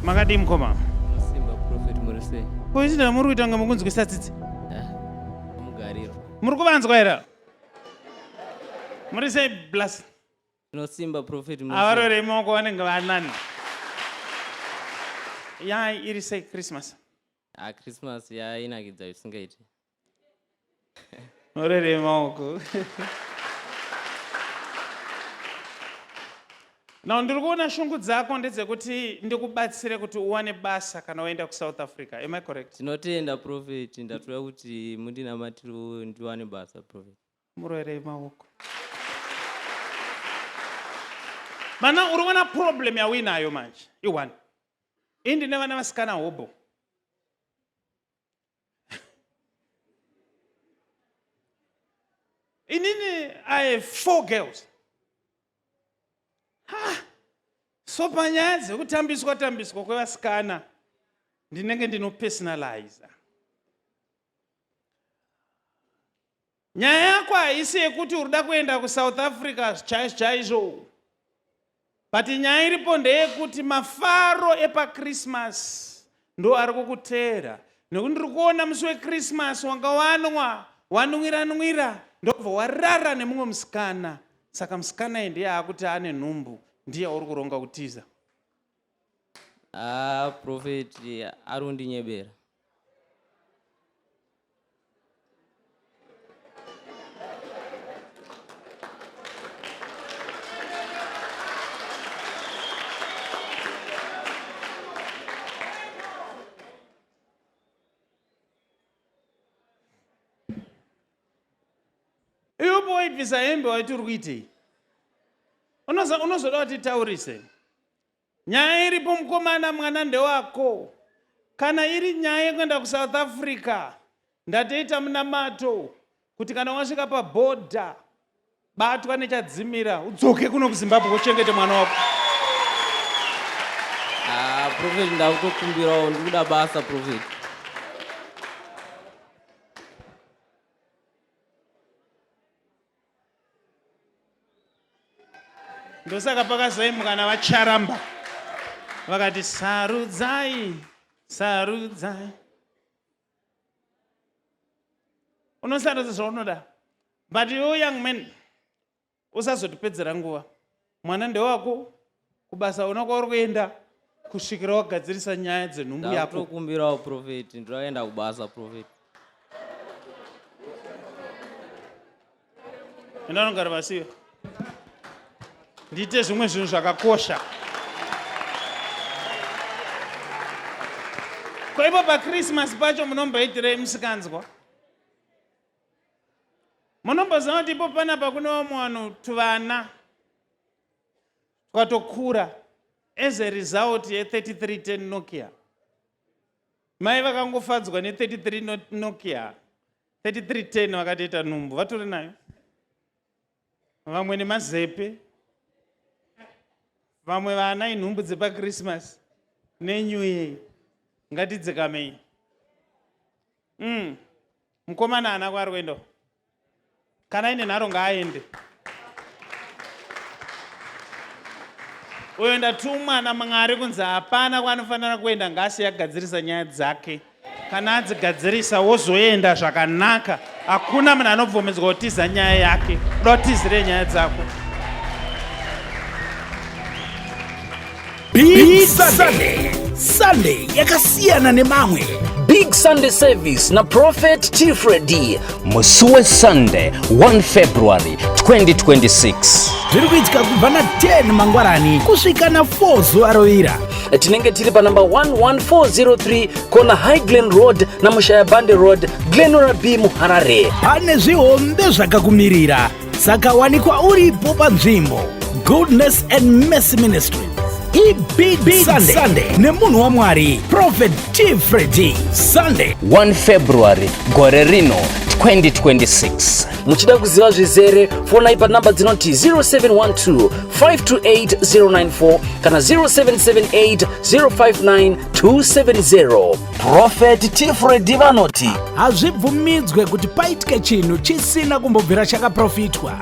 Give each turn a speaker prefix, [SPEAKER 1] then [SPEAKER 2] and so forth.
[SPEAKER 1] Makadii mukoma?
[SPEAKER 2] Simba prophet muri sei?
[SPEAKER 1] Ko izvi muri kuita kunge mukunzwisa tsitsi?
[SPEAKER 2] Eh, mugariro.
[SPEAKER 1] Muri kuvanzwa here? Muri sei bless?
[SPEAKER 2] Tinosimba prophet muri sei?
[SPEAKER 1] Avarore maoko vanenge vanani. Ya iri sei Christmas?
[SPEAKER 2] Ah, Christmas yainakidza zvisingaiti.
[SPEAKER 1] Orere maoko. Now ndiri kuona shungu dzako ndedzekuti ndikubatsire kuti uwane basa kana waenda kuSouth Africa. Am I correct?
[SPEAKER 2] Tinotenda prophet, ndatoda kuti mundinamatirewo ndiwane basa prophet.
[SPEAKER 1] Murorei maoko. Mana uri kuona problem yauinayo manje. I-one. Ini ndine vana vasikana hobho. Inini I have four girls. Ha! So panyaya dzekutambiswa tambiswa kwevasikana ndinenge ndinopersonalizer. Nyaya yako haisi yekuti urikuda kuenda kuSouth Africa chaizvo chaizvo. But nyaya iripo ndeyekuti mafaro epaChristmas ndo ari kukuteera nekuti ndiri kuona musi weChristmas wanga wanwa wanwira nwira ndobva warara nemumwe musikana saka musikana iyi ndiye akuti ane nhumbu ndiye uri kuronga kutiza.
[SPEAKER 2] Ah, prophet ari kundinyebera.
[SPEAKER 1] Iwe powaibvisa hembe waiti uri kuitei? Unozoda kuti taurise. Nyaya iripo mukomana mwana ndewako. Kana iri nyaya yekuenda kuSouth Africa ndatoita munamato kuti kana wasvika pabhodha batwa nechadzimira udzoke kuno kuZimbabwe uchengete mwana wako.
[SPEAKER 2] Ah, prophet ndakutokumbirawo ndikuda basa prophet.
[SPEAKER 1] Ndosaka pakazoimuka navacharamba vakati sarudzai sarudzai. Unosarudza zvaunoda but iwe young man usazotipedzera nguva. Mwana ndewako kubasa una kwauri kuenda kusvikira wagadzirisa nyaya dzenhumbu yako.
[SPEAKER 2] Ndakutokumbirawo prophet ndinoenda kubasa prophet.
[SPEAKER 1] Enda unogara pasi ndiite zvimwe zvinhu zvakakosha. Ko ipo paChristmas pacho munomboitirei musikanzwa? Munomboziva kuti ipo panapa kune vamwe vanhu tuvana twatokura as a result ye3310 Nokia. Mai vakangofadzwa ne33 Nokia 3310 vakatoita nhumbu vatori nayo. Vamwe nemazepe, vamwe vana inhumbu dzepachristmas nenew year. Ngatidzikamei. Mukomana haana kwaari kuenda. Kana aine nharo ngaaende. Uyo ndatumwa naMwari kunzi hapana kwaanofanira kuenda ngaasiye agadzirisa nyaya dzake. Kana adzigadzirisa wozoenda zvakanaka. Hakuna munhu anobvumidzwa kutiza nyaya yake. Uda kutizire nyaya dzako.
[SPEAKER 3] Big Sunday. Sunday yakasiyana nemamwe.
[SPEAKER 4] Big Sunday Service na Prophet T Freddy musi weSunday 1 February 2026.
[SPEAKER 3] Zviri kuitika kubva na 10 mangwanani kusvika na 4 zuva rovira.
[SPEAKER 4] Tinenge tiri pa number 11403 kona High Glen Road na Mushaya Bande Road, Glenora B muHarare.
[SPEAKER 3] Pane zvihombe zvakakumirira. Saka wanikwa uripo panzvimbo. Goodness and Mercy Ministries. I-Big Big Sunday, Sunday nemunhu waMwari Prophet T Freddy Sunday
[SPEAKER 4] 1 February gore rino 2026. Muchida kuziva zvizere fonai panamba dzinoti 0712 528 094 kana 0778 059 270. Prophet T Freddy vanoti
[SPEAKER 3] hazvibvumidzwe kuti paitike chinhu chisina kumbobvira chakaprofitwa.